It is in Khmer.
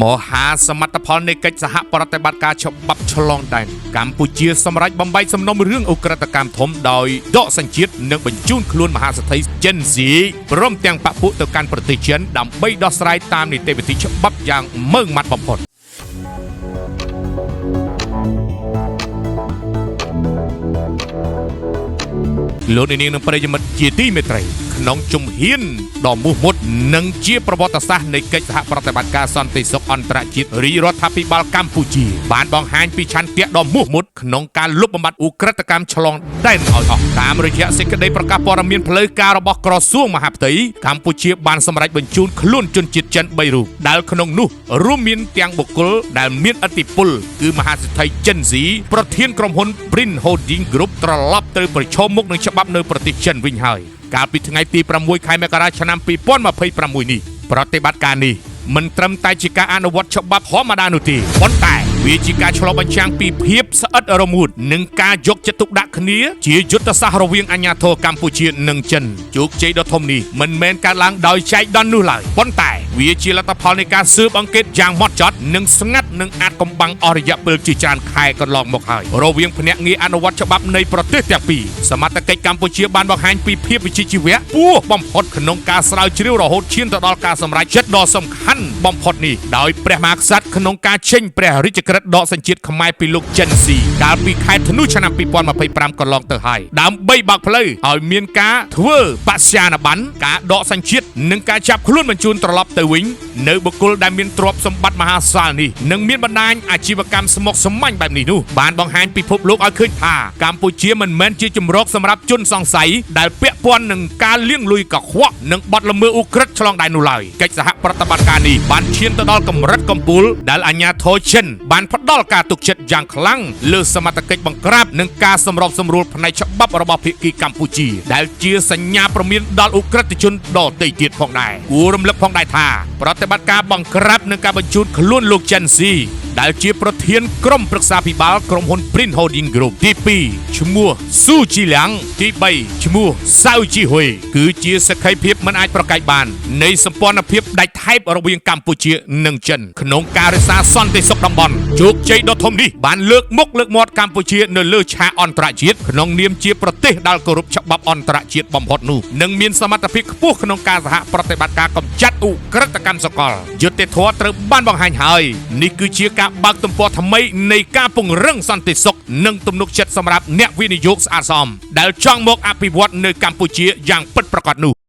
មហាសមិទ្ធផលនៃកិច្ចសហប្រតិបត្តិការច្បាប់ឆ្លងដែនកម្ពុជាសម្រេចបំបែកសំណុំរឿងឧក្រិដ្ឋកម្មធំដោយដកសញ្ជាតិនិងបញ្ជូនខ្លួនមហាសេដ្ឋីចិនស៊ីព្រមទាំងបពុទៅកាន់ប្រទេសចិនដើម្បីដោះស្រាយតាមនីតិវិធីច្បាប់យ៉ាងម៉ឺងម៉ាត់បំផុត លោកអ្នកនាងនិងប្រិយមិត្តជាទីមេត្រីក្នុងជំហានដ៏មោះមុតនិងជាប្រវត្តិសាស្ត្រនៃកិច្ចសហប្រតិបត្តិការសន្តិសុខអន្តរជាតិរាជរដ្ឋាភិបាលកម្ពុជាបានបង្ហាញពីឆន្ទៈដ៏មោះមុតក្នុងការលុបបំបាត់ឧក្រិដ្ឋកម្មឆ្លងដែនឲ្យអស់តាមរយៈសេចក្តីប្រកាសព័ត៌មានផ្លូវការរបស់ក្រសួងមហាផ្ទៃកម្ពុជាបានសម្រេចបញ្ជូនខ្លួនជនជាតិចិន3រូបដែលក្នុងនោះរួមមានទាំងបុគ្គលដែលមានឥទ្ធិពលគឺមហាសេដ្ឋីចិនស៊ីប្រធានក្រុមហ៊ុន Brin Holding Group ត្រឡប់ទៅប្រឈមមុខនឹងច្បាប់នៅប្រទេសចិនវិញហើយកាលពីថ្ងៃទី6ខែមករាឆ្នាំ2026នេះប្រតិបត្តិការនេះមិនត្រឹមតែជាការអនុវត្តច្បាប់ធម្មតានោះទេប៉ុន្តែវាជាការឆ្លុះបញ្ចាំងពីភាពស្អិតរមួតនិងការយកចិត្តទុកដាក់គ្នាជាយុទ្ធសាស្ត្ររវាងអាជ្ញាធរកម្ពុជានិងចិនជោគជ័យដ៏ធំនេះមិនមែនកើតឡើងដោយចៃដន្យនោះឡើយប៉ុន្តែវាជាលទ្ធផលនៃការស៊ើបអង្កេតយ៉ាងម៉ត់ចត់និងស្ងាត់និងអាចកំបាំងអស់រយៈពេលជាច្រើនខែកន្លងមកហើយរវាងភ្នាក់ងារអនុវត្តច្បាប់នៃប្រទេសទាំងពីរសមត្ថកិច្ចកម្ពុជាបានបង្ហាញពីភាពវិជ្ជាជីវៈខ្ពស់បំផុតក្នុងការស្រាវជ្រាវរហូតឈានទៅដល់ការសម្រេចចិត្តដ៏សំខាន់បំផុតនេះដោយព្រះមហាក្សត្រក្នុងការចេញព្រះរាជក្រឹត្យដកសញ្ជាតិខ្មែរពីលោកចិនស៊ីកាលពីខែធ្នូឆ្នាំ2025កន្លងទៅហើយដើម្បីបើកផ្លូវឲ្យមានការធ្វើបត្យានប័ណ្ណការដកសញ្ជាតិនិងការចាប់ខ្លួនបញ្ជូនត្រឡប់ទៅវិញនៅបុគ្គលដែលមានទ្រព្យសម្បត្តិមហាសាលនេះនិងមានបណ្ដាញអាជីវកម្មស្មុគស្មាញបែបនេះនោះបានបង្ហាញពិភពលោកឲ្យឃើញថាកម្ពុជាមិនមែនជាជំរកសម្រាប់ជនសង្ស័យដែលពាក់ព័ន្ធនឹងការលាងលុយកខ្វក់និងបទល្មើសឧក្រិដ្ឋឆ្លងដែននោះឡើយកិច្ចសហប្រតិបត្តិការនេះបានឈានទៅដល់កម្រិតកំពូលដែលអាជ្ញាធរចិនបានផ្ដល់ការទុកចិត្តយ៉ាងខ្លាំងលើសមត្ថកិច្ចបង្ក្រាបនិងការសម្របសម្រួលផ្នែកច្បាប់របស់ភាគីកម្ពុជាដែលជាសញ្ញាព្រមានដល់ឧក្រិដ្ឋជនដទៃទៀតផងដែរគួររំលឹកផងដែរថាប្រតិបត្តិការបង្ក្រាបនិងការបញ្ជូនខ្លួនលោកចិនស៊ីដែលជាប្រធានក្រុមប្រឹក្សាភិបាលក្រុមហ៊ុន Print Holding Group ទី2ឈ្មោះស៊ូជីលៀងទី3ឈ្មោះសៅជីហ៊ុយគឺជាសក្ខីភាពមិនអាចប្រកែកបាននៃសម្ព័ន្ធភាពដាច់ថែបរវាងកម្ពុជានិងចិនក្នុងការរក្សាសន្តិសុខតំបន់ជោគជ័យដ៏ធំនេះបានលើកមុខលើកមាត់កម្ពុជានៅលើឆាកអន្តរជាតិក្នុងនាមជាប្រទេសដែលគោរពច្បាប់អន្តរជាតិបំផុតនោះនិងមានសមត្ថភាពខ្ពស់ក្នុងការសហប្រតិបត្តិការកម្ចាត់ឧក្រិដ្ឋកម្មសកលយុត្តិធម៌ត្រូវបានបង្ហាញហើយនេះគឺជាការបើកទំព័រថ្មីនៃការពង្រឹងសន្តិសុខនិងទំនុកចិត្តសម្រាប់អ្នកវិនិយោគស្អាតស្អំដែលចង់មកអភិវឌ្ឍនៅកម្ពុជាយ៉ាងពិតប្រាកដនោះ។